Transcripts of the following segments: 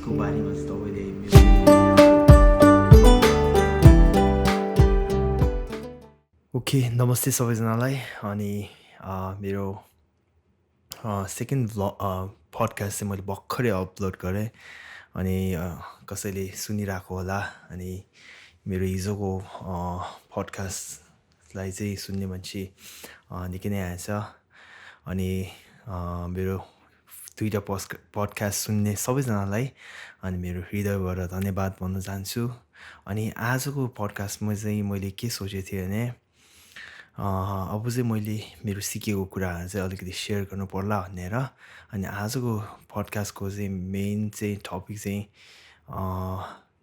यसको बारेमा चाहिँ तपाईँले मेरो ओके नमस्ते सबैजनालाई अनि मेरो सेकेन्ड पडकास्ट चाहिँ मैले भर्खरै अपलोड गरेँ अनि कसैले सुनिरहेको होला अनि मेरो हिजोको पडकास्टलाई चाहिँ सुन्ने मान्छे निकै नै आएछ अनि मेरो दुईवटा पडकास्ट सुन्ने सबैजनालाई अनि मेरो हृदयबाट धन्यवाद भन्न चाहन्छु अनि आजको पडकास्टमा चाहिँ मैले के सोचेको थिएँ भने अब चाहिँ मैले मेरो सिकेको कुराहरू चाहिँ अलिकति सेयर गर्नु पर्ला भनेर अनि आजको पडकास्टको चाहिँ मेन चाहिँ टपिक चाहिँ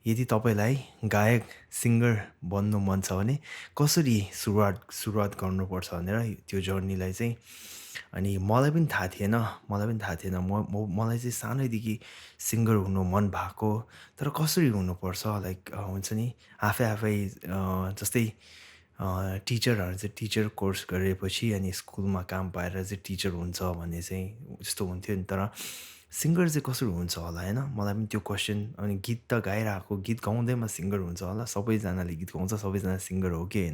यदि तपाईँलाई गायक सिङ्गर बन्नु मन छ भने कसरी सुरुवात गर्नुपर्छ भनेर त्यो जर्नीलाई चाहिँ अनि मलाई पनि थाहा थिएन मलाई चाहिँ सानैदेखि सिङ्गर हुनु मन भएको तर कसरी हुनुपर्छ लाइक हुन्छ नि आफै जस्तै टिचरहरू चाहिँ टिचर कोर्स गरेपछि अनि स्कुलमा काम पाएर चाहिँ टिचर हुन्छ भन्ने चाहिँ यस्तो हुन्थ्यो नि तर सिङ्गर चाहिँ कसरी हुन्छ होला होइन मलाई पनि त्यो क्वेसन अनि गीत त गाइरहेको गीत गाउँदैमा सिङ्गर हुन्छ होला सबैजनाले गीत गाउँछ सबैजना सिङ्गर हो कि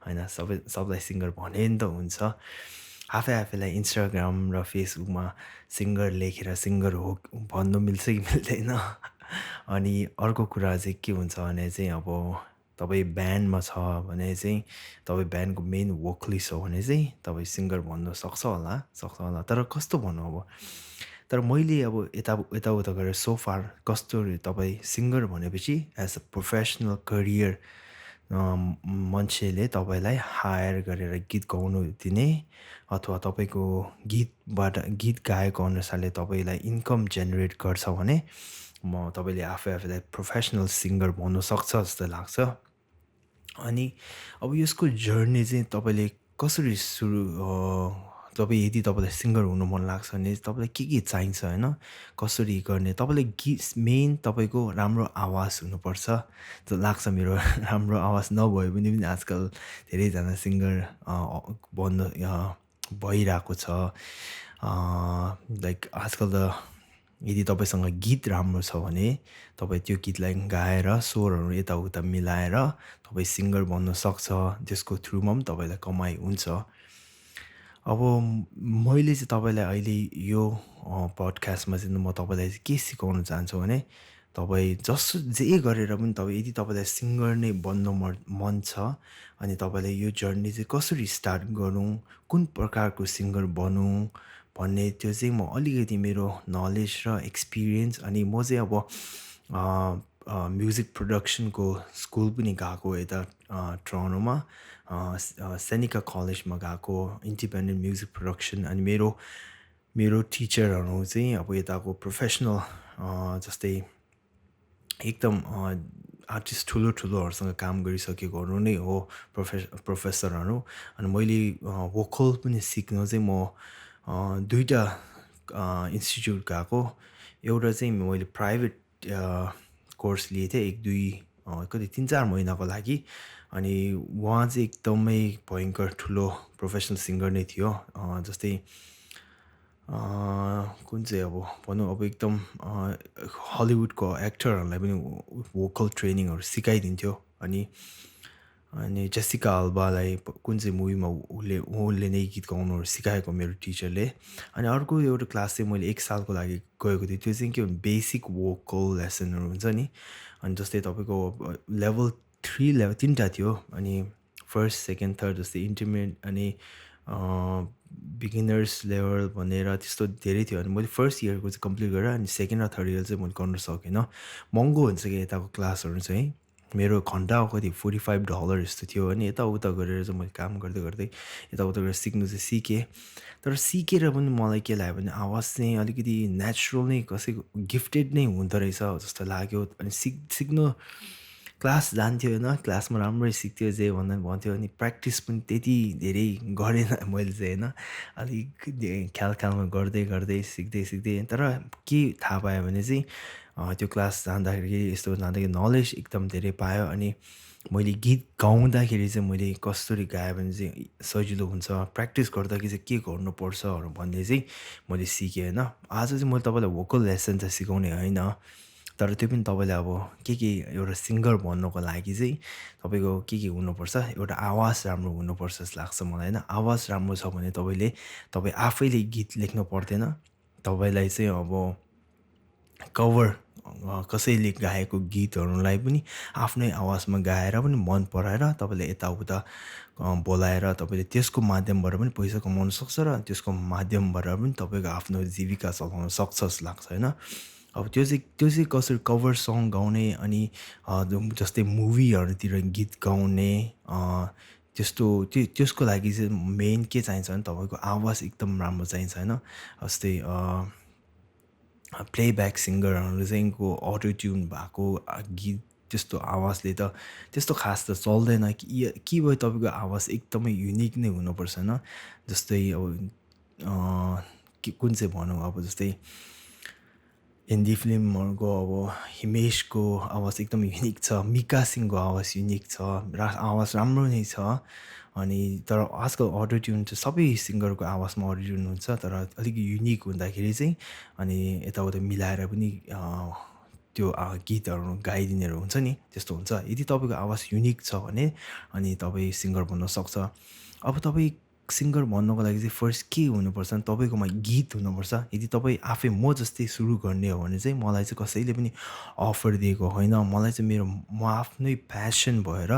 होइन सबलाई सिङ्गर भने नि त हुन्छ आफैलाई इन्स्टाग्राम र फेसबुकमा सिङ्गर लेखेर सिङ्गर हो भन्नु मिल्छ कि मिल्दैन अनि अर्को कुरा चाहिँ के हुन्छ भने चाहिँ अब तपाईँ ब्यान्डमा छ भने चाहिँ तपाईँ ब्यान्डको मेन भोकलिस्ट हो भने चाहिँ तपाईँ सिङ्गर भन्नु सक्छ होला तर कस्तो भन्नु अब तर मैले अब यताउता गरेर सोफार कस्तो तपाईँ सिङ्गर भनेपछि एज अ प्रोफेसनल करियर मान्छेले तपाईँलाई हायर गरेर गीत गाउनु दिने अथवा तपाईँको गीत गाएको अनुसारले तपाईँलाई इन्कम जेनेरेट गर्छ भने तपाईँले आफैलाई प्रोफेसनल सिङ्गर भन्नु सक्छ जस्तो लाग्छ अनि अब यसको जर्नी चाहिँ तपाईँले कसरी तपाईँ यदि तपाईँलाई सिङ्गर हुनु मन लाग्छ भने तपाईँलाई के चाहिन्छ होइन कसरी गर्ने तपाईँलाई मेन तपाईँको राम्रो आवाज हुनुपर्छ त लाग्छ मेरो राम्रो आवाज नभए पनि आजकल धेरैजना सिङ्गर भइरहेको छ लाइक आजकल त यदि तपाईँसँग गीत राम्रो छ भने तपाईँ त्यो गीतलाई गाएर स्वरहरू यताउता मिलाएर तपाईँ सिङ्गर बन्न सक्छ त्यसको थ्रुमा पनि तपाईँलाई कमाइ हुन्छ अब मैले चाहिँ तपाईँलाई अहिले यो पडकास्टमा चाहिँ म तपाईँलाई के सिकाउन चाहन्छु भने तपाईँ जे गरेर पनि यदि तपाईँलाई सिङ्गर नै बन्नु मन छ अनि तपाईँलाई यो जर्नी चाहिँ कसरी स्टार्ट गरौँ कुन प्रकारको सिङ्गर बनौँ भन्ने त्यो चाहिँ म अलिकति मेरो नलेज र एक्सपिरियन्स अनि म चाहिँ अब म्युजिक प्रोडक्सनको स्कुल पनि गएको यता टोरन्टोमा सेनिका कलेजमा गएको इन्डिपेन्डेन्ट म्युजिक प्रोडक्सन अनि मेरो टिचरहरू चाहिँ अब यताको प्रोफेसनल जस्तै एकदम आर्टिस्ट ठुलोहरूसँग काम गरिसकेकोहरू नै हो प्रोफेसरहरू अनि मैले भोकल पनि सिक्नु चाहिँ म दुईवटा इन्स्टिट्युट गएको एउटा चाहिँ मैले प्राइभेट कोर्स लिएको थिएँ 3-4 महिनाको लागि अनि उहाँ चाहिँ एकदमै भयङ्कर ठुलो प्रोफेसनल सिङ्गर नै थियो जस्तै कुन चाहिँ अब भनौँ अब एकदम हलिउडको एक्टरहरूलाई पनि भोकल ट्रेनिङहरू सिकाइदिन्थ्यो अनि जेसिका अल्बालाई कुन चाहिँ मुभीमा उसले नै गीत गाउनुहरू सिकाएको मेरो टिचरले अनि अर्को एउटा क्लास चाहिँ मैले 1 सालको लागि गएको थिएँ त्यो चाहिँ के भन्नु बेसिक भोकल लेसनहरू हुन्छ नि अनि जस्तै तपाईँको लेभल 3 थियो अनि फर्स्ट सेकेन्ड थर्ड जस्तै इन्टरमिडिएट अनि बिगिनर्स लेभल भनेर त्यस्तो धेरै थियो अनि मैले फर्स्ट इयरको चाहिँ कम्प्लिट गरेर अनि सेकेन्ड र थर्ड इयर चाहिँ मैले गर्न सकिनँ महँगो हुन्छ कि यताको क्लासहरू चाहिँ मेरो घन्टा कति $45 जस्तो थियो अनि यताउता गरेर चाहिँ मैले काम गर्दै यताउता गरेर सिक्नु चाहिँ सिकेँ तर सिकेर पनि मलाई के लाग्यो भने आवाज चाहिँ अलिकति नेचुरल नै कसैको गिफ्टेड नै हुँदो रहेछ जस्तो लाग्यो अनि सिक्नु क्लास जान्थ्यो होइन क्लासमा राम्रै सिक्थ्यो जे भन्थ्यो अनि प्र्याक्टिस पनि त्यति धेरै गरेन मैले चाहिँ होइन अलिक ख्यालमा गर्दै सिक्दै तर के थाहा पायो भने चाहिँ त्यो क्लास जाँदाखेरि यस्तो जाँदाखेरि नलेज एकदम धेरै पायो अनि मैले गीत गाउँदाखेरि चाहिँ मैले कसरी गाएँ भने चाहिँ सजिलो हुन्छ प्र्याक्टिस गर्दाखेरि चाहिँ के गर्नुपर्छहरू भन्ने चाहिँ मैले सिकेँ होइन आज चाहिँ मैले तपाईँलाई भोकल लेसन चाहिँ सिकाउने होइन तर त्यो पनि तपाईँले अब के एउटा सिङ्गर बन्नको लागि चाहिँ तपाईँको के हुनुपर्छ, एउटा आवाज राम्रो हुनुपर्छ जस्तो लाग्छ मलाई होइन। आवाज राम्रो छ भने तपाईँ आफैले गीत लेख्नु पर्दैन। तपाईँलाई चाहिँ अब कभर कसैले गाएको गीतहरूलाई पनि आफ्नै आवाजमा गाएर पनि मन पराएर तपाईँले यताउता बोलाएर तपाईँले त्यसको माध्यमबाट पनि पैसा कमाउन सक्छ र त्यसको माध्यमबाट पनि तपाईँको आफ्नो जीविका चलाउन सक्छ जस्तो लाग्छ होइन। अब त्यो चाहिँ कसरी कभर सङ गाउने अनि जस्तै मुभीहरूतिर गीत गाउने त्यसको लागि चाहिँ मेन के चाहिन्छ भने तपाईँको आवाज एकदम राम्रो चाहिन्छ होइन। जस्तै प्लेब्याक सिङ्गरहरू चाहिँ को अटो ट्युन भएको गीत त्यस्तो आवाजले त त्यस्तो खास त चल्दैन कि भयो तपाईँको आवाज एकदमै युनिक नै हुनुपर्छ होइन। जस्तै अब कुन चाहिँ भनौँ अब जस्तै हिन्दी फिल्महरूको अब हिमेशको आवाज एकदम युनिक छ, मिका सिंहको आवाज युनिक छ, आवाज राम्रो नै छ। अनि तर आजकल अटो ट्युन चाहिँ सबै सिङ्गरको आवाजमा अटो ट्युन हुन्छ, तर अलिक युनिक हुँदाखेरि चाहिँ अनि यताउता मिलाएर पनि त्यो गीतहरू गाइदिनेहरू हुन्छ नि, त्यस्तो हुन्छ। यदि तपाईँको आवाज युनिक छ भने अनि तपाईँ सिङ्गर बन्न सक्छ। अब तपाईँ सिङ्गर भन्नको लागि चाहिँ फर्स्ट के हुनुपर्छ भने तपाईँकोमा गीत हुनुपर्छ। यदि तपाईँ आफै म जस्तै सुरु गर्ने हो भने चाहिँ मलाई चाहिँ कसैले पनि अफर दिएको होइन। मलाई चाहिँ म आफ्नै प्यासन भएर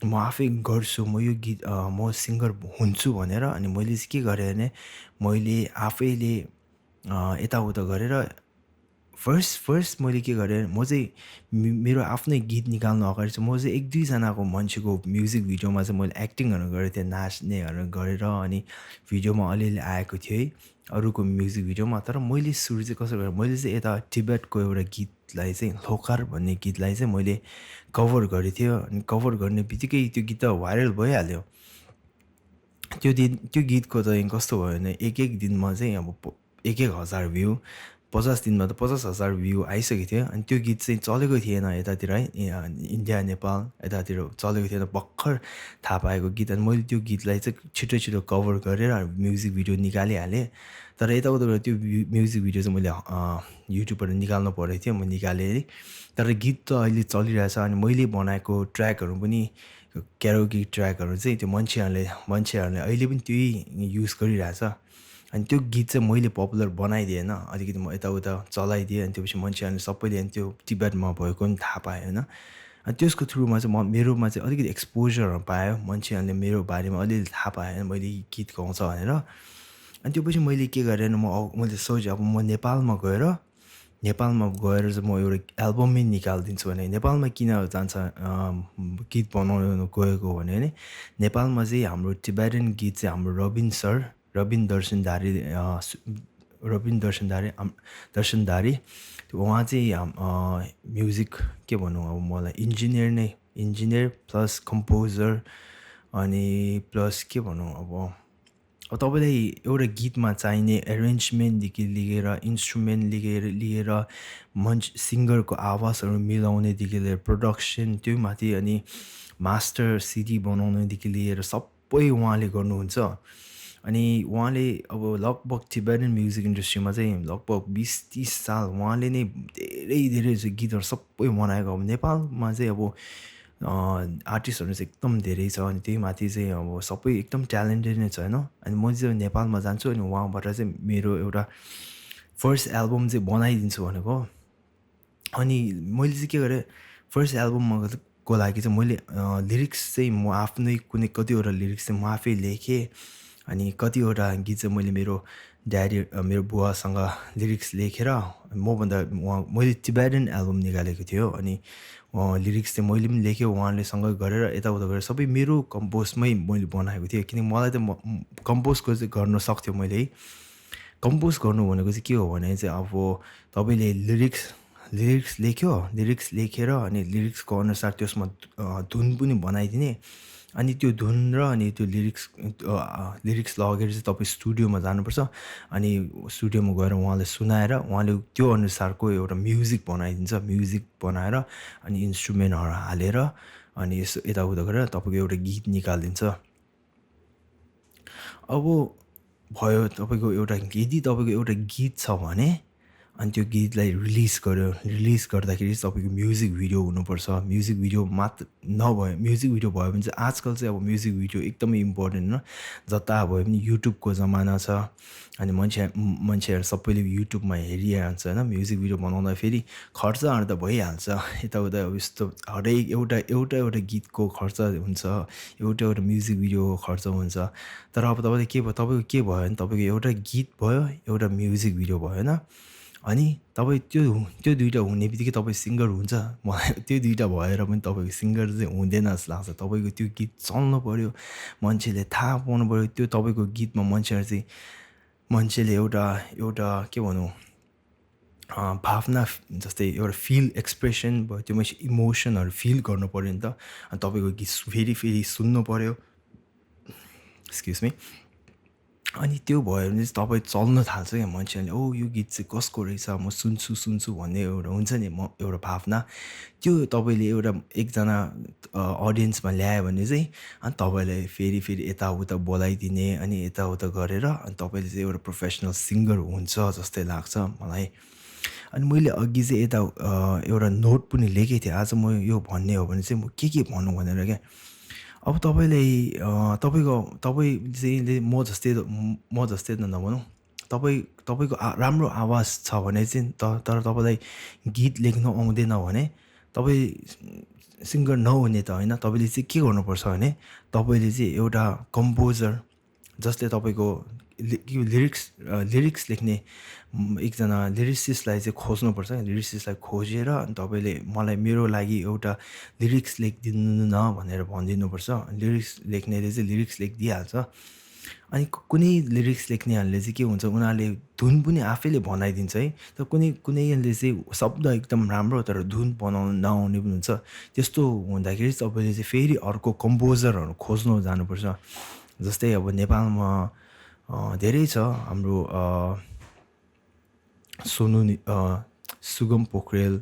म आफै गर्छु, म यो गीत म सिङ्गर हुन्छु भनेर अनि मैले चाहिँ के गरेँ भने मैले आफैले यताउता गरेर फर्स्ट मैले के गरेँ, म चाहिँ मेरो आफ्नै गीत निकाल्नु अगाडि चाहिँ म चाहिँ 1-2जनाको मान्छेको म्युजिक भिडियोमा चाहिँ मैले एक्टिङहरू गरेको थिएँ, नाच्नेहरू गरेर अनि भिडियोमा अलिअलि आएको थियो है अरूको म्युजिक भिडियोमा। तर मैले सुरु चाहिँ कसरी गरेँ, मैले चाहिँ यता तिब्बतको एउटा गीतलाई चाहिँ लोकार भन्ने गीतलाई चाहिँ मैले कभर गरेको थियो। अनि कभर गर्ने बित्तिकै त्यो गीत त भाइरल भइहाल्यो। त्यो गीतको चाहिँ कस्तो भयो भने एक दिनमा चाहिँ अब 1,000 भ्यू, 50 दिनमा त 50,000 भ्यू आइसकेको थियो। अनि त्यो गीत चाहिँ चलेको थिएन यतातिर है, इन्डिया नेपाल यतातिर चलेको थिएन, भर्खर थाहा पाएको गीत। अनि मैले त्यो गीतलाई चाहिँ छिटो कभर गरेर म्युजिक भिडियो निकालिहालेँ। तर यताउता गरेर त्यो म्युजिक भिडियो चाहिँ मैले युट्युबबाट निकाल्नु परेको थियो, म निकालेँ है। तर गीत त अहिले चलिरहेछ। अनि मैले बनाएको ट्र्याकहरू पनि क्यारोकी ट्र्याकहरू चाहिँ त्यो मान्छेहरूले अहिले पनि त्यही युज गरिरहेछ। अनि त्यो गीत चाहिँ मैले पपुलर बनाइदिएँ होइन, अलिकति म यताउता चलाइदिएँ। अनि त्यसपछि मान्छेहरूले सबैले अनि त्यो तिब्बतमा भएको पनि थाहा पायो होइन। अनि त्यसको थ्रुमा चाहिँ मेरोमा चाहिँ अलिकति एक्सपोजरहरू पायो, मान्छेहरूले मेरो बारेमा अलिअलि थाहा पायो होइन मैले गीत गाउँछ भनेर। अनि त्यो पछि मैले के गरेँ मैले सोचेँ अब म नेपालमा गएर चाहिँ म एउटा एल्बमै निकालिदिन्छु भने। नेपालमा किन जान्छ गीत बनाउनु गएको भने नेपालमा चाहिँ हाम्रो तिब्बतन गीत चाहिँ हाम्रो रबिन दर्शनधारी उहाँ चाहिँ म्युजिक के भनौँ अब मलाई इन्जिनियर प्लस कम्पोजर अनि प्लस के भनौँ अब तपाईँलाई एउटा गीतमा चाहिने एरेन्जमेन्टदेखि लिएर इन्स्ट्रुमेन्ट लिएर सिङ्गरको आवाजहरू मिलाउनेदेखि लिएर प्रोडक्सन त्यो माथि अनि मास्टर सिडी बनाउनेदेखि लिएर सबै उहाँले गर्नुहुन्छ। अनि उहाँले अब लगभग तिब्बतन म्युजिक इन्डस्ट्रीमा चाहिँ लगभग 20-30 साल उहाँले नै धेरै गीतहरू सबै बनाएको। अब नेपालमा चाहिँ अब आर्टिस्टहरू चाहिँ एकदम धेरै छ। अनि त्यही माथि चाहिँ अब सबै एकदम ट्यालेन्टेड नै छ होइन। अनि म चाहिँ नेपालमा जान्छु अनि उहाँबाट चाहिँ मेरो एउटा फर्स्ट एल्बम चाहिँ बनाइदिन्छु भनेको। अनि मैले चाहिँ के गरेँ, फर्स्ट एल्बममा को लागि चाहिँ मैले लिरिक्स चाहिँ म आफ्नै कतिवटा लिरिक्स चाहिँ म आफै लेखेँ। अनि कतिवटा गीत चाहिँ मेरो बुवासँग लिरिक्स लेखेर मैले तिब्बतन एल्बम निकालेको थियो। अनि लिरिक्स चाहिँ मैले पनि लेखेँ उहाँले सँगै गरेर यताउता गरेर सबै मेरो कम्पोजमै मैले बनाएको थिएँ। किनकि मलाई त कम्पोजको चाहिँ गर्न सक्थ्यो मैले है। कम्पोज गर्नु भनेको चाहिँ के हो भने चाहिँ अब तपाईँले लिरिक्स लेखेर अनि लिरिक्सको अनुसार त्यसमा धुन पनि बनाइदिने। अनि त्यो धुन र अनि त्यो लिरिक्स लगेर चाहिँ तपाईँ स्टुडियोमा जानुपर्छ। अनि स्टुडियोमा गएर उहाँलाई सुनाएर उहाँले त्यो अनुसारको एउटा म्युजिक बनाइदिन्छ। म्युजिक बनाएर अनि इन्स्ट्रुमेन्टहरू हालेर अनि यसो यताउता गरेर तपाईँको एउटा गीत निकालिदिन्छ। अब भयो तपाईँको यदि तपाईँको एउटा गीत छ भने अनि त्यो गीतलाई रिलिज गर्यो। रिलिज गर्दाखेरि तपाईँको म्युजिक भिडियो हुनुपर्छ। म्युजिक भिडियो मात्र नभए म्युजिक भिडियो भयो भने चाहिँ आजकल चाहिँ अब म्युजिक भिडियो एकदमै इम्पोर्टेन्ट हो। जता भयो भने युट्युबको जमाना छ अनि मान्छेहरू सबैले युट्युबमा हेरिहाल्छ होइन। म्युजिक भिडियो बनाउँदा फेरि खर्चहरू त भइहाल्छ यताउता। अब यस्तो हरेक एउटा गीतको खर्च हुन्छ, एउटा म्युजिक भिडियोको खर्च हुन्छ। तर अब तपाईँले तपाईँको के भयो भने तपाईँको एउटा गीत भयो, एउटा म्युजिक भिडियो भयो होइन। अनि तपाईँ त्यो दुइटा हुने बित्तिकै तपाईँ सिङ्गर हुन्छ। मलाई त्यो दुइटा भएर पनि तपाईँको सिङ्गर चाहिँ हुँदैन जस्तो लाग्छ। तपाईँको त्यो गीत चल्नु पऱ्यो, मान्छेले थाहा पाउनु पऱ्यो त्यो तपाईँको गीतमा मान्छेले एउटा के भनौँ भावना जस्तै एउटा फिल एक्सप्रेसन भयो, त्यो मान्छे इमोसनहरू फिल गर्नु पऱ्यो नि त। अनि तपाईँको गीत फेरि सुन्नु पऱ्यो, एक्सक्युज मी। अनि त्यो भयो भने चाहिँ तपाईँ चल्न थाल्छ क्या मान्छेले। यो गीत चाहिँ कसको रहेछ, म सुन्छु भन्ने एउटा हुन्छ नि एउटा भावना। त्यो तपाईँले एकजना अडियन्समा ल्यायो भने चाहिँ अनि तपाईँलाई फेरि यताउता बोलाइदिने अनि यताउता गरेर अनि तपाईँले चाहिँ एउटा प्रोफेसनल सिङ्गर हुन्छ जस्तै लाग्छ मलाई। अनि मैले अघि चाहिँ एउटा नोट पनि लेखेको थिएँ। आज म यो भन्ने हो भने चाहिँ म के भनौँ भनेर क्या। अब तपाईँ चाहिँ म जस्तै त नभनौँ, तपाईँको राम्रो आवाज छ भने चाहिँ तर तपाईँलाई गीत लेख्नु आउँदैन भने तपाईँ सिङ्गर नहुने त होइन। तपाईँले चाहिँ के गर्नुपर्छ भने तपाईँले चाहिँ एउटा कम्पोजर, जसले तपाईँको लिरिक्स लेख्ने एकजना लिरिसिस्टलाई चाहिँ खोज्नुपर्छ। लिरिसिस्टलाई खोजेर अनि तपाईँले मलाई मेरो लागि एउटा लिरिक्स लेखिदिनु न भनेर भनिदिनुपर्छ। लिरिक्स लेख्नेले चाहिँ लिरिक्स लेखिदिइहाल्छ। अनि कुनै लिरिक्स लेख्नेहरूले चाहिँ के हुन्छ, उनीहरूले धुन पनि आफैले बनाइदिन्छ है। तर कुनैले चाहिँ शब्द एकदम राम्रो तर धुन बनाउनु नआउने पनि हुन्छ। त्यस्तो हुँदाखेरि तपाईँले चाहिँ फेरि अर्को कम्पोजरहरू खोज्नु जानुपर्छ। जस्तै अब नेपालमा धेरै छ हाम्रो सुगम पोखरेल,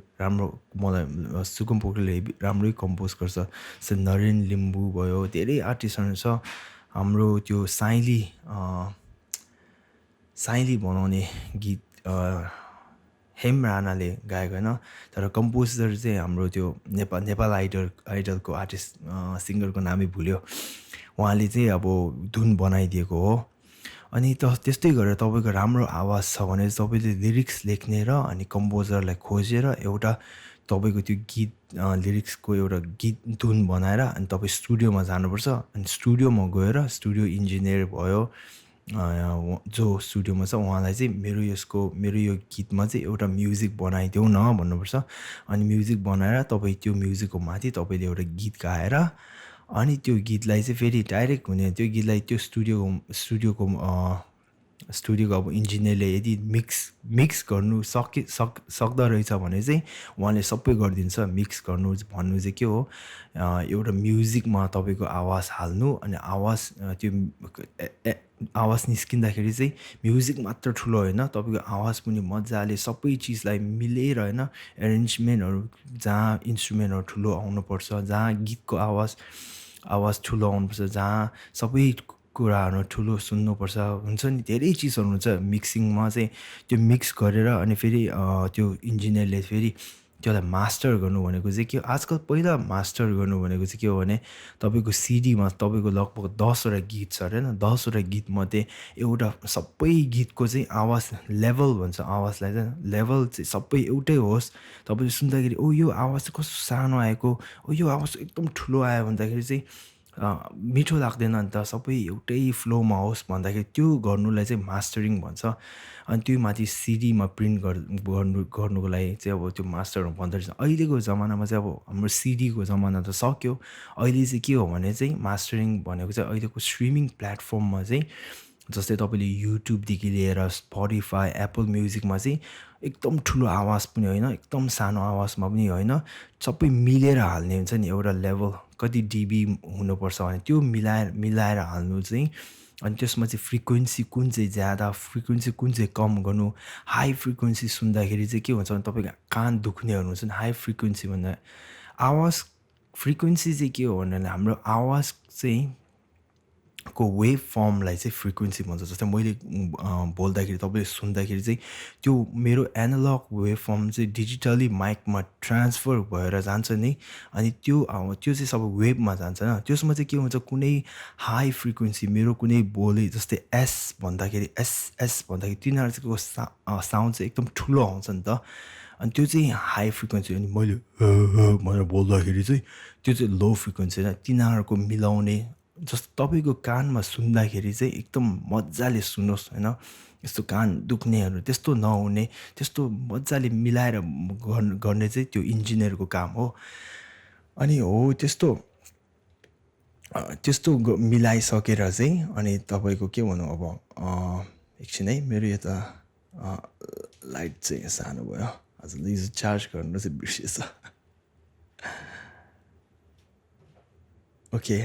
मलाई सुगम पोखरेलले राम्रै कम्पोज गर्छ। जस्तै नरेन लिम्बू भयो, धेरै आर्टिस्टहरू छ। हाम्रो त्यो साइली बनाउने गीत हेम राणाले गाएको होइन। तर कम्पोजर चाहिँ हाम्रो त्यो नेपाल आइडलको आर्टिस्ट सिङ्गरको नामै भुल्यो, उहाँले चाहिँ अब धुन बनाइदिएको हो। अनि त्यस्तै गरेर तपाईँको राम्रो आवाज छ भने तपाईँले लिरिक्स लेख्ने र अनि कम्पोजरलाई खोजेर एउटा तपाईँको त्यो गीत लिरिक्सको एउटा गीत धुन बनाएर अनि तपाईँ स्टुडियोमा जानुपर्छ। अनि स्टुडियोमा गएर स्टुडियो इन्जिनियर भयो जो स्टुडियोमा छ उहाँलाई चाहिँ मेरो यो गीतमा चाहिँ एउटा म्युजिक बनाइदेऊ न भन्नुपर्छ। अनि म्युजिक बनाएर तपाईँ त्यो म्युजिकको माथि तपाईँले एउटा गीत गाएर अनि त्यो गीतलाई चाहिँ फेरि डाइरेक्ट हुने, त्यो गीतलाई त्यो स्टुडियोको अब इन्जिनियरले यदि मिक्स गर्नु सक्दो रहेछ भने चाहिँ उहाँले सबै गरिदिन्छ। मिक्स गर्नु भन्नु चाहिँ के हो, एउटा म्युजिकमा तपाईँको आवाज हाल्नु अनि आवाज निस्किँदाखेरि चाहिँ म्युजिक मात्र ठुलो होइन, तपाईँको आवाज पनि मजाले सबै चिजलाई मिलेर होइन, एरेन्जमेन्टहरू जहाँ इन्स्ट्रुमेन्टहरू ठुलो आउनुपर्छ, जहाँ गीतको आवाज ठुलो आउनुपर्छ, जहाँ सबै कुराहरू ठुलो सुन्नुपर्छ, हुन्छ नि धेरै चिजहरू हुन्छ मिक्सिङमा चाहिँ। त्यो मिक्स गरेर अनि फेरि त्यो इन्जिनियरले फेरि त्यसलाई मास्टर गर्नु भनेको चाहिँ के हो, आजकल पहिला मास्टर गर्नु भनेको चाहिँ के हो भने तपाईँको सिडीमा तपाईँको लगभग 10वटा गीत छ होइन। 10वटा गीतमध्ये एउटा सबै गीतको चाहिँ आवाज लेभल भन्छ, आवाजलाई चाहिँ लेभल चाहिँ सबै एउटै होस्। तपाईँले सुन्दाखेरि यो आवाज चाहिँ कस्तो सानो आएको, यो आवाज एकदम ठुलो आयो भन्दाखेरि चाहिँ मिठो लाग्दैन नि त। सबै एउटै फ्लोमा होस् भन्दाखेरि त्यो गर्नुलाई चाहिँ मास्टरिङ भन्छ। अनि त्यो माथि सिडीमा प्रिन्ट गर्नुको लागि चाहिँ अब त्यो मास्टरहरू भन्दो रहेछ। अहिलेको जमानामा चाहिँ अब हाम्रो सिडीको जमाना त सक्यो, अहिले चाहिँ के हो भने चाहिँ मास्टरिङ भनेको चाहिँ अहिलेको स्ट्रिमिङ प्लेटफर्ममा चाहिँ जस्तै तपाईँले युट्युबदेखि लिएर स्पोटिफाई, एप्पल म्युजिकमा चाहिँ एकदम ठुलो आवाज पनि होइन, एकदम सानो आवाजमा पनि होइन, सबै मिलेर हाल्ने हुन्छ नि एउटा लेभल, कति डिबी हुनुपर्छ भने त्यो मिलाएर हाल्नु चाहिँ। अनि त्यसमा चाहिँ फ्रिक्वेन्सी कुन चाहिँ ज्यादा, फ्रिक्वेन्सी कुन चाहिँ कम गर्नु। हाई फ्रिक्वेन्सी सुन्दाखेरि चाहिँ के हुन्छ भने तपाईँको कान दुख्नेहरू हुन्छ नि। हाई फ्रिक्वेन्सी भन्दा आवाज फ्रिक्वेन्सी चाहिँ के हो भने हाम्रो आवाज चाहिँ को वेभ फर्मलाई चाहिँ फ्रिक्वेन्सी भन्छ। जस्तै मैले बोल्दाखेरि तपाईँले सुन्दाखेरि चाहिँ त्यो मेरो एनालग वेभ फर्म चाहिँ डिजिटली माइकमा ट्रान्सफर भएर जान्छ नि, अनि त्यो चाहिँ सब वेभमा जान्छ होइन। त्यसमा चाहिँ के हुन्छ, कुनै हाई फ्रिक्वेन्सी मेरो कुनै बोली जस्तै एस भन्दाखेरि एस भन्दाखेरि तिनीहरूको साउन्ड चाहिँ एकदम ठुलो आउँछ नि त, अनि त्यो चाहिँ हाई फ्रिक्वेन्सी। अनि मैले भनेर बोल्दाखेरि चाहिँ त्यो चाहिँ लो फ्रिक्वेन्सी होइन। तिनीहरूको मिलाउने जस्तो तपाईँको कानमा सुन्दाखेरि चाहिँ एकदम मजाले सुन्नुहोस् होइन, यस्तो कान दुख्नेहरू त्यस्तो नहुने, त्यस्तो मजाले मिलाएर गर्ने चाहिँ त्यो इन्जिनियरको काम हो। अनि हो त्यस्तो त्यस्तो मिलाइसकेर चाहिँ अनि तपाईँको के भनौँ अब एकछिन है, मेरो यता लाइट चाहिँ सानो भयो, आज यो चार्ज गर्नु चाहिँ बिर्सिएछ। ओके,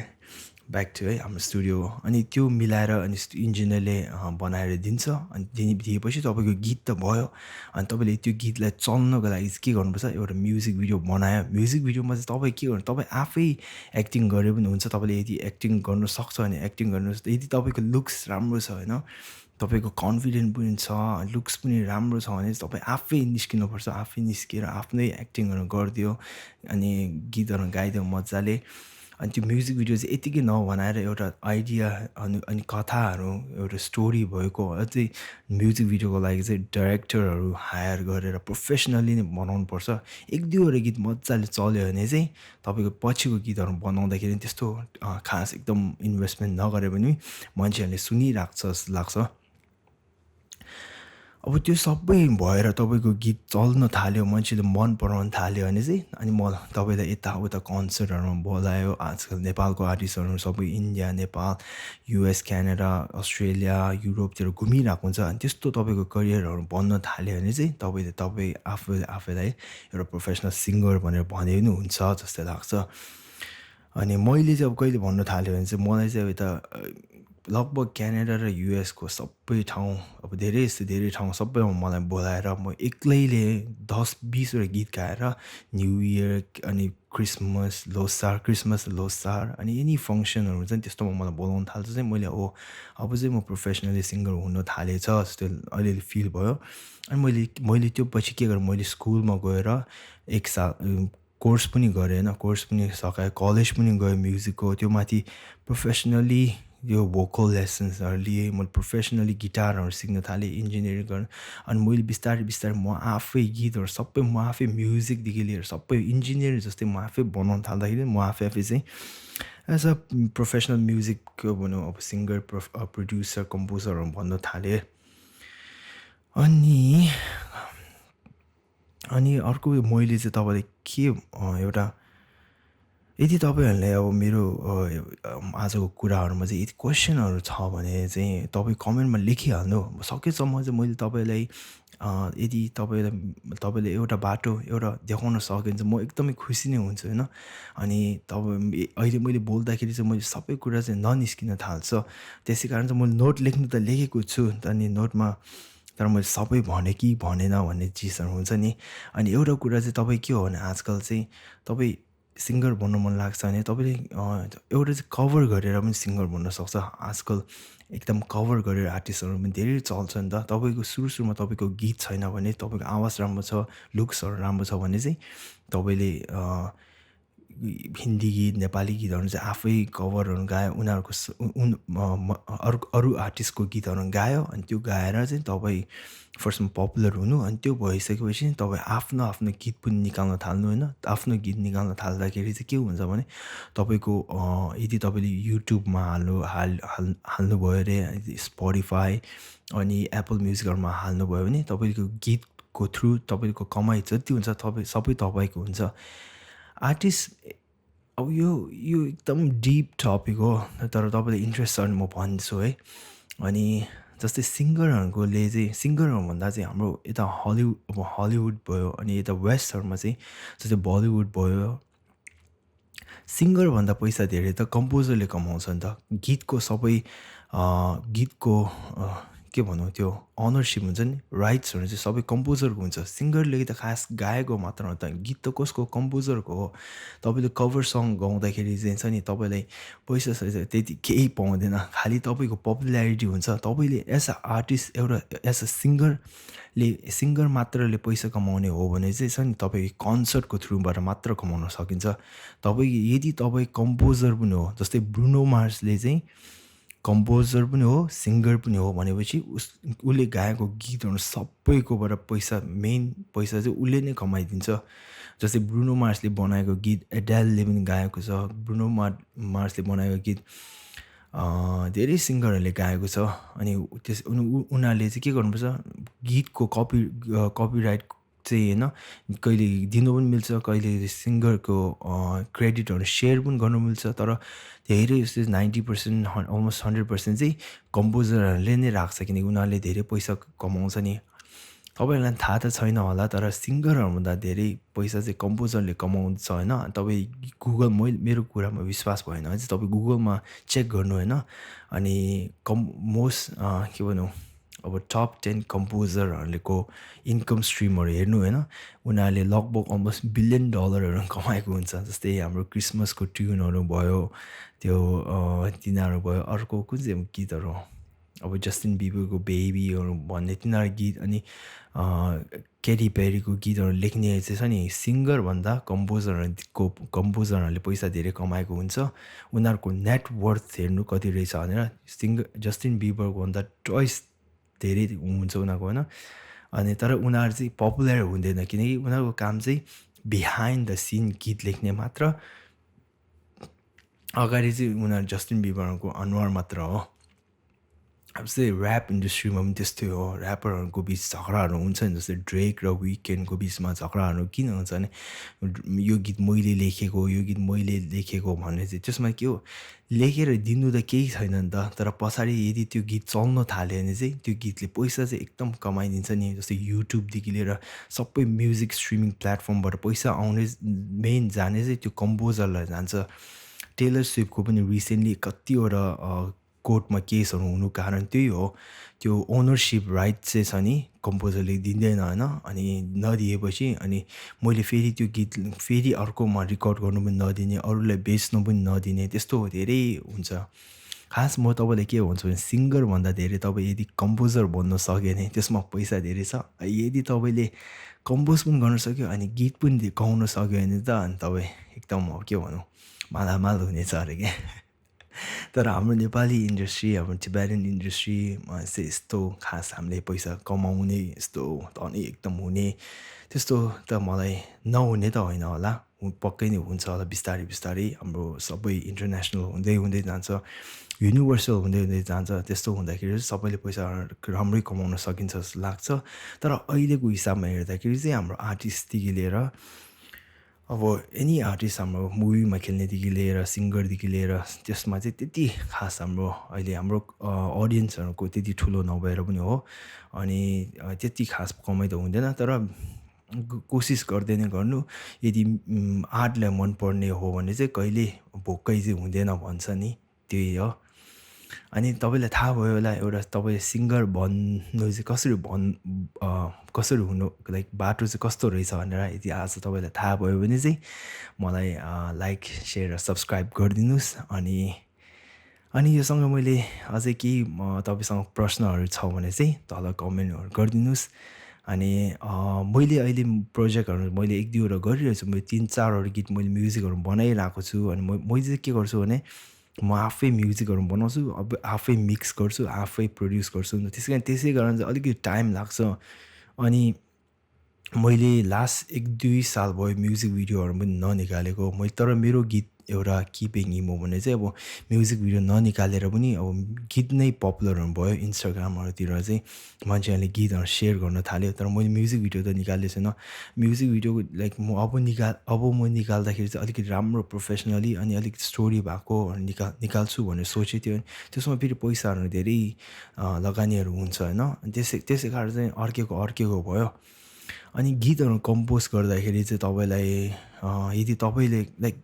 ब्याक टु है हाम्रो स्टुडियो। अनि त्यो मिलाएर अनि इन्जिनियरले बनाएर दिन्छ, अनि दिएपछि तपाईँको गीत त भयो। अनि तपाईँले त्यो गीतलाई चल्नको लागि चाहिँ के गर्नुपर्छ, एउटा म्युजिक भिडियो बनायो। म्युजिक भिडियोमा चाहिँ तपाईँ के गर्नु, तपाईँ आफै एक्टिङ गरे पनि हुन्छ। तपाईँले यदि एक्टिङ गर्नु सक्छ भने एक्टिङ गर्नुहोस्। यदि तपाईँको लुक्स राम्रो छ होइन, तपाईँको कन्फिडेन्ट पनि छ, लुक्स पनि राम्रो छ भने चाहिँ तपाईँ आफै निस्किनुपर्छ। आफै निस्किएर आफ्नै एक्टिङहरू गरिदियो अनि गीतहरू गाइदियो मजाले। अनि त्यो म्युजिक भिडियो चाहिँ यतिकै नबनाएर एउटा आइडिया अनि कथाहरू एउटा स्टोरी भएको अझै म्युजिक भिडियोको लागि चाहिँ डाइरेक्टरहरू हायर गरेर प्रोफेसनली नै बनाउनुपर्छ। एक दुईवटा गीत मजाले चल्यो भने चाहिँ तपाईँको पछिको गीतहरू बनाउँदाखेरि त्यस्तो खास एकदम इन्भेस्टमेन्ट नगरे पनि मान्छेहरूले सुनिरहेको छ जस्तो लाग्छ। अब त्यो सबै भएर तपाईँको गीत चल्न थाल्यो, मान्छेले मन पराउन थाल्यो भने चाहिँ अनि तपाईँलाई यताउता कन्सर्टहरूमा बोलायो। आजकल नेपालको आर्टिस्टहरू सबै India, Nepal, US, Canada, Australia, युरोपतिर घुमिरहेको हुन्छ। अनि त्यस्तो तपाईँको करियरहरू बन्न थाल्यो भने चाहिँ तपाईँ आफैलाई एउटा प्रोफेसनल सिङ्गर भनेर भने पनि हुन्छ जस्तो लाग्छ। अनि मैले चाहिँ अब कहिले भन्नु थाल्यो भने चाहिँ मलाई चाहिँ अब यता लगभग क्यानाडा र युएसको सबै ठाउँ, अब धेरै ठाउँ सबैमा मलाई बोलाएर म एक्लैले 10-20वटा गीत गाएर न्यु इयर अनि क्रिसमस लोसार अनि एनी फङ्सनहरू हुन्छ नि त्यस्तोमा मलाई बोलाउनु थाल्छ चाहिँ मैले अब चाहिँ म प्रोफेसनली सिङ्गर हुन थालेछ जस्तो अलिअलि फिल भयो। अनि मैले त्यो पछि के गरेँ, मैले स्कुलमा गएर 1 साल कोर्स पनि गरेँ होइन, कोर्स पनि सकाएँ, कलेज पनि गएँ म्युजिकको। त्यो माथि प्रोफेसनली यो भोकल लेसन्सहरू लिएँ, मैले प्रोफेसनली गिटारहरू सिक्न थालेँ, इन्जिनियरिङ गर्न। अनि मैले बिस्तारै म आफै गीतहरू सबै म आफै म्युजिकदेखि लिएर सबै इन्जिनियर जस्तै म आफै बनाउन थाल्दाखेरि म आफै चाहिँ एज अ प्रोफेसनल म्युजिकको भनौँ अब सिङ्गर प्रड्युसर कम्पोजरहरू भन्न थालेँ। अनि अर्को मैले चाहिँ तपाईँलाई के एउटा, यदि तपाईँहरूलाई अब मेरो आजको कुराहरूमा चाहिँ यदि क्वेसनहरू छ भने चाहिँ तपाईँ कमेन्टमा लेखिहाल्नु। सकेसम्म चाहिँ मैले तपाईँलाई यदि तपाईँले एउटा बाटो एउटा देखाउन सकिन्छ म एकदमै खुसी नै हुन्छु होइन। अनि अहिले मैले बोल्दाखेरि चाहिँ मैले सबै कुरा चाहिँ ननिस्किन थाल्छ, त्यसै कारण चाहिँ मैले नोट लेख्नु त लेखेको छु अनि नोटमा, तर मैले सबै भने कि भनेन भन्ने चिजहरू हुन्छ नि। अनि एउटा कुरा चाहिँ तपाईँ के हो भने आजकल चाहिँ तपाईँ सिङ्गर बन्नु मन लाग्छ भने तपाईँले एउटा चाहिँ कभर गरेर पनि सिङ्गर बन्न सक्छ। आजकल एकदम कभर गरेर आर्टिस्टहरू पनि धेरै चल्छ नि त। तपाईँको सुरुमा तपाईँको गीत छैन भने, तपाईँको आवाज राम्रो छ, लुक्सहरू राम्रो छ भने चाहिँ तपाईँले हिन्दी गीत, नेपाली गीतहरू चाहिँ आफै कभरहरू गायो, उनीहरूको अरू आर्टिस्टको गीतहरू गायो। अनि त्यो गाएर चाहिँ तपाईँ फर्स्टमा पपुलर हुनु, अनि त्यो भइसकेपछि तपाईँ आफ्नो गीत पनि निकाल्न थाल्नु होइन। आफ्नो गीत निकाल्न थाल्दाखेरि चाहिँ के हुन्छ भने तपाईँको यदि तपाईँले युट्युबमा हाल्नुभयो अरे, स्पोटिफाई अनि एप्पल म्युजिकहरूमा हाल्नुभयो भने तपाईँको गीतको थ्रु तपाईँको कमाइ जति हुन्छ सबै तपाईँको हुन्छ। आर्टिस्ट अब यो एकदम डिप टपिक हो, तर तपाईँलाई इन्ट्रेस्ट छ भने म भन्छु है। अनि जस्तै सिङ्गरहरूले चाहिँ सिङ्गरहरू भन्दा चाहिँ हाम्रो यता हलिउड भयो, अनि यता वेस्टहरूमा चाहिँ जस्तै बलिउड भयो, सिङ्गरभन्दा पैसा धेरै त कम्पोजरले कमाउँछ नि त। गीतको के भनौँ त्यो अनरसिप हुन्छ नि राइट्सहरू चाहिँ सबै कम्पोजरको हुन्छ सिङ्गरले त खास गाएको मात्र हो त गीत त कसको कम्पोजरको हो तपाईँले कभर सङ गाउँदाखेरि चाहिँ छ नि तपाईँलाई पैसा सैसा त्यति केही पाउँदैन खालि तपाईँको पपुल्यारिटी हुन्छ तपाईँले एज अ आर्टिस्ट एउटा एज अ सिङ्गर मात्रले पैसा कमाउने हो भने चाहिँ छ नि तपाईँ कन्सर्टको थ्रुबाट मात्र कमाउन सकिन्छ तपाईँ यदि तपाईँ कम्पोजर पनि हो जस्तै ब्रुनो मार्सले चाहिँ कम्पोजर पनि हो सिङ्गर पनि हो भनेपछि उसले गाएको गीतहरू सबैकोबाट पैसा मेन पैसा चाहिँ उसले नै कमाइदिन्छ जस्तै ब्रुनो मार्सले बनाएको गीत एडेलले पनि गाएको छ ब्रुनो मार्सले बनाएको गीत धेरै सिङ्गरहरूले गाएको छ अनि उनीहरूले चाहिँ के गर्नुपर्छ गीतको कपिराइट चाहिँ होइन कहिले दिनु पनि मिल्छ कहिले सिङ्गरको क्रेडिटहरू सेयर पनि गर्नु मिल्छ तर धेरै जस्तै 90% अलमोस्ट 100% चाहिँ कम्पोजरहरूले नै राख्छ किनकि उनीहरूले धेरै पैसा कमाउँछ नि तपाईँहरूलाई थाहा त छैन होला तर सिङ्गरहरूभन्दा धेरै पैसा चाहिँ कम्पोजरले कमाउँछ होइन तपाईँ गुगल मेरो कुरामा विश्वास भएन भने चाहिँ तपाईँ गुगलमा चेक गर्नु होइन अनि मोस्ट के भनौँ अब टप 10 कम्पोजरहरूको इन्कम स्ट्रिमहरू हेर्नु होइन उनीहरूले लगभग अलमोस्ट $1 बिलियन कमाएको हुन्छ जस्तै हाम्रो क्रिसमसको ट्युनहरू भयो त्यो तिनीहरू भयो अर्को कुन चाहिँ गीतहरू अब जस्टिन बिबरको बेबीहरू भन्ने तिनीहरू गीत अनि केटी पेरीको गीतहरू लेख्ने चाहिँ छ नि सिङ्गरभन्दा कम्पोजरहरूले पैसा धेरै कमाएको हुन्छ उनीहरूको नेटवर्थ हेर्नु कति रहेछ भनेर जस्टिन बिबरको भन्दा ट्वाइस धेरै हुन्छ उनीहरूको होइन अनि तर उनीहरू चाहिँ पपुलर हुँदैन किनकि उनीहरूको काम चाहिँ बिहाइन्ड द सिन गीत लेख्ने मात्र अगाडि चाहिँ उनीहरू जस्टिन बिबरको अनुहार मात्र हो अब चाहिँ ऱ्याप इन्डस्ट्रीमा पनि त्यस्तै हो ऱ्यापरहरूको बिच झगडाहरू हुन्छ नि जस्तै ड्रेक र विकेन्डको बिचमा झगडाहरू किन हुन्छ भने यो गीत मैले लेखेको भन्ने चाहिँ त्यसमा के हो लेखेर दिनु त केही छैन नि त तर पछाडि यदि त्यो गीत चल्न थाल्यो भने चाहिँ त्यो गीतले पैसा चाहिँ एकदम कमाइदिन्छ नि जस्तै युट्युबदेखि लिएर सबै म्युजिक स्ट्रिमिङ प्लेटफर्मबाट पैसा आउने मेन जाने चाहिँ त्यो कम्पोजरलाई जान्छ टेलर स्विफ्टको पनि रिसेन्टली कतिवटा कोर्टमा केसहरू हुनु कारण त्यही हो त्यो ओनरसिप राइट चाहिँ छ नि कम्पोजरले दिँदैन होइन अनि नदिएपछि अनि मैले फेरि त्यो गीत फेरि अर्कोमा रेकर्ड गर्नु पनि नदिने अरूलाई बेच्नु पनि नदिने त्यस्तो धेरै हुन्छ खास म तपाईँलाई के भन्छु भने सिङ्गरभन्दा धेरै तपाईँ यदि कम्पोजर बन्न सक्यो भने त्यसमा पैसा धेरै छ यदि तपाईँले कम्पोज पनि गर्न सक्यो अनि गीत पनि गाउन सक्यो भने त अनि तपाईँ एकदम के भनौँ मालामाल हुनेछ अरे क्या तर हाम्रो नेपाली इन्डस्ट्री हाम्रो टिबेटन इन्डस्ट्रीमा चाहिँ यस्तो खास हामीले पैसा कमाउने यस्तो धनी एकदम हुने त्यस्तो त मलाई नहुने त होइन होला पक्कै नै हुन्छ होला बिस्तारै बिस्तारै हाम्रो सबै इन्टरनेसनल हुँदै जान्छ युनिभर्सल हुँदै जान्छ त्यस्तो हुँदाखेरि चाहिँ सबैले पैसा राम्रै कमाउन सकिन्छ जस्तो लाग्छ तर अहिलेको हिसाबमा हेर्दाखेरि चाहिँ हाम्रो आर्टिस्टदेखि लिएर अब एनी आर्टिस्ट हाम्रो मुभीमा खेल्नेदेखि लिएर सिङ्गरदेखि लिएर त्यसमा चाहिँ त्यति खास हाम्रो अहिले हाम्रो अडियन्सहरूको त्यति ठुलो नभएर पनि हो अनि त्यति खास कमाइ त हुँदैन तर कोसिस गर्दै नै गर्नु यदि आर्टलाई मनपर्ने हो भने चाहिँ कहिले भोकै चाहिँ हुँदैन भन्छ नि त्यही हो अनि तपाईँलाई थाहा भयो होला एउटा तपाईँ सिङ्गर भन्नु चाहिँ कसरी हुनु लाइक बाटो चाहिँ कस्तो रहेछ भनेर यदि आज तपाईँलाई थाहा भयो भने चाहिँ मलाई लाइक सेयर र सब्सक्राइब गरिदिनुहोस् अनि योसँग मैले अझै केही तपाईँसँग प्रश्नहरू छ भने चाहिँ तल कमेन्टहरू गरिदिनुहोस् अनि मैले अहिले प्रोजेक्टहरू मैले 1-2वटा गरिरहेको छु मैले 3-4वटा गीत मैले म्युजिकहरू बनाइरहेको छु अनि मैले चाहिँ के गर्छु भने म आफै म्युजिकहरू बनाउँछु अब आफै मिक्स गर्छु आफै प्रड्युस गर्छु त्यसै कारण चाहिँ अलिकति टाइम लाग्छ अनि मैले लास्ट 1-2 साल भयो म्युजिक भिडियोहरू पनि ननिकालेको तर मेरो गीत एउटा किपिङ इमो भन्ने चाहिँ अब म्युजिक भिडियो ननिकालेर पनि अब गीत नै पपुलरहरू भयो इन्स्टाग्रामहरूतिर चाहिँ मान्छेहरूले गीतहरू सेयर गर्न थाल्यो तर मैले म्युजिक भिडियो त निकालेको छैन म्युजिक भिडियो लाइक म म निकाल्दाखेरि चाहिँ अलिकति राम्रो प्रोफेसनली अनि अलिक स्टोरी भएको निकाल्छु भनेर सोचेको थियो त्यसमा फेरि पैसाहरू धेरै लगानीहरू हुन्छ होइन त्यसै कारण चाहिँ अर्केको भयो अनि गीतहरू कम्पोज गर्दाखेरि चाहिँ तपाईँलाई यदि तपाईँले लाइक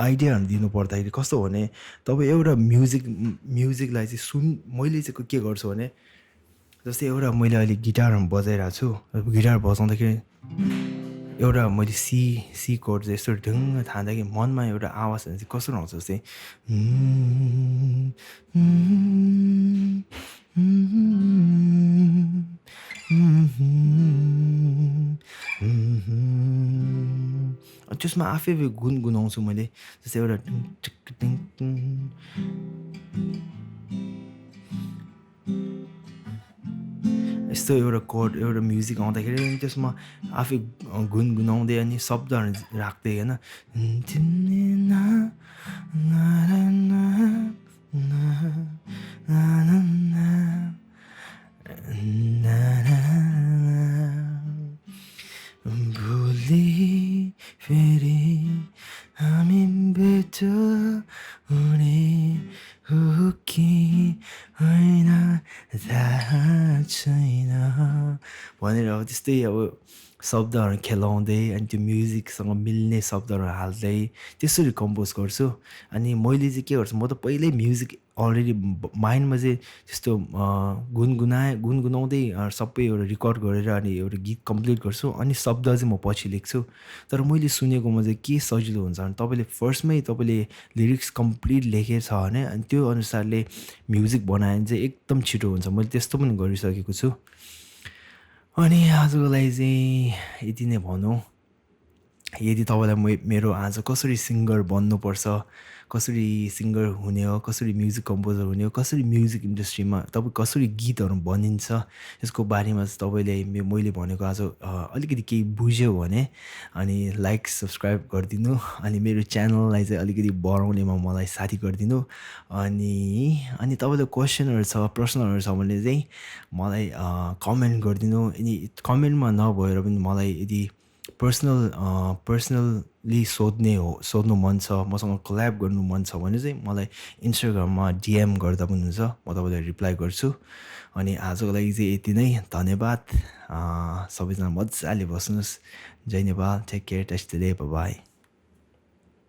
आइडियाहरू दिनु पर्दाखेरि कस्तो भने तपाईँ एउटा म्युजिकलाई चाहिँ मैले चाहिँ के गर्छु भने जस्तै एउटा मैले अहिले गिटारहरू बजाइरहेको छु, गिटार बजाउँदाखेरि एउटा मैले सी कोड चाहिँ यस्तो ढुङ्ग थाहा कि मनमा एउटा आवाज चाहिँ कस्तो आउँछ जस्तै त्यसमा आफै गुनगुनाउँछु मैले जस्तै एउटा यस्तो एउटा कोड एउटा म्युजिक आउँदाखेरि त्यसमा आफै गुनगुनाउँदै अनि शब्दहरू राख्दै होइन भोलि फेरि हामी भेट हुने हो कि होइन थाहा छैन भनेर अब त्यस्तै अब शब्दहरू खेलाउँदै अनि त्यो म्युजिकसँग मिल्ने शब्दहरू हाल्दै त्यसरी कम्पोज गर्छु। अनि मैले चाहिँ के गर्छु, म त पहिल्यै म्युजिक अलरेडी माइन्डमा चाहिँ त्यस्तो गुनगुनाउँदै सबै एउटा रेकर्ड गरेर अनि एउटा गीत कम्प्लिट गर्छु अनि शब्द चाहिँ म पछि लेख्छु। तर मैले सुनेकोमा चाहिँ के सजिलो हुन्छ भने तपाईँले फर्स्टमै तपाईँले लिरिक्स कम्प्लिट लेखेको छ भने अनि त्यो अनुसारले म्युजिक बनायो भने चाहिँ एकदम छिटो हुन्छ। मैले त्यस्तो पनि गरिसकेको छु। अनि आजको लागि चाहिँ यति नै भनौँ। यदि तपाईँलाई मेरो आज कसरी सिङ्गर बन्नुपर्छ, कसरी सिङ्गर हुने हो, कसरी म्युजिक कम्पोजर हुने हो, कसरी म्युजिक इन्डस्ट्रीमा तपाईँ कसरी गीतहरू बनिन्छ यसको बारेमा चाहिँ तपाईँले मैले भनेको आज अलिकति केही बुझ्यो भने अनि लाइक सब्सक्राइब गरिदिनु अनि मेरो च्यानललाई चाहिँ अलिकति बढाउनेमा मलाई साथी गरिदिनु। अनि तपाईँलाई क्वेसनहरू छ, प्रश्नहरू छ भने चाहिँ मलाई कमेन्ट गरिदिनु। अनि कमेन्टमा नभएर पनि मलाई यदि पर्सनल्ली सोध्नु मन छ, मसँग कोल्याब गर्नु मन छ भने चाहिँ मलाई इन्स्टाग्राममा डिएम गर्दा पनि हुन्छ, म तपाईँलाई रिप्लाई गर्छु। अनि आजको लागि चाहिँ यति नै, धन्यवाद। सबैजना मजाले बस्नुहोस्। जय Nepal, take care, test day, by.